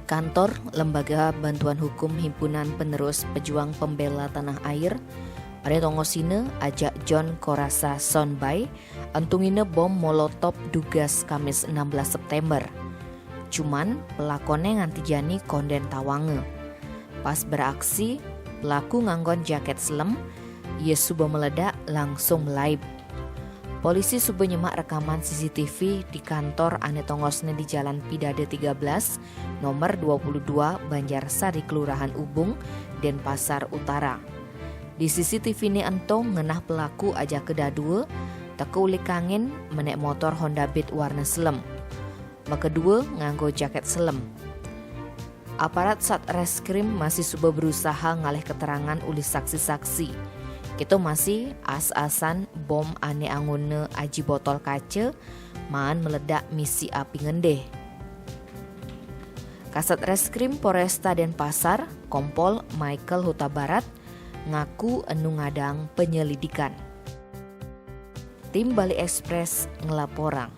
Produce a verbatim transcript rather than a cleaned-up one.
Kantor Lembaga Bantuan Hukum Himpunan Penerus Pejuang Pembela Tanah Air, ane tongosina ajak John Korasa Sonbai, entungina bom molotov dugas Kamis enam belas September. Cuman, pelakone nganti jani konden tawanga. Pas beraksi, pelaku nganggon jaket selem, ia suba meledak langsung melaib. Polisi suba nyemak rekaman C C T V di kantor ane tongosne di Jalan Pidada tiga belas, nomor dua puluh dua, Banjar Sari, Kelurahan Ubung, Denpasar Utara. Di C C T V ne ento ngenah pelaku ajaka dadua, teka uli kangin menek motor Honda Beat warna selem. Makedua nganggo jaket selem. Aparat Satreskrim masih suba berusaha ngalih keterangan uli saksi-saksi. Kita masih as-asan bom ane anguna aji botol kaca, maan meledak misi api ngendih. Kasat Reskrim Polresta Denpasar, Kompol Michael Hutabarat, ngaku enu ngadang penyelidikan. Tim Bali Express ngelaporang.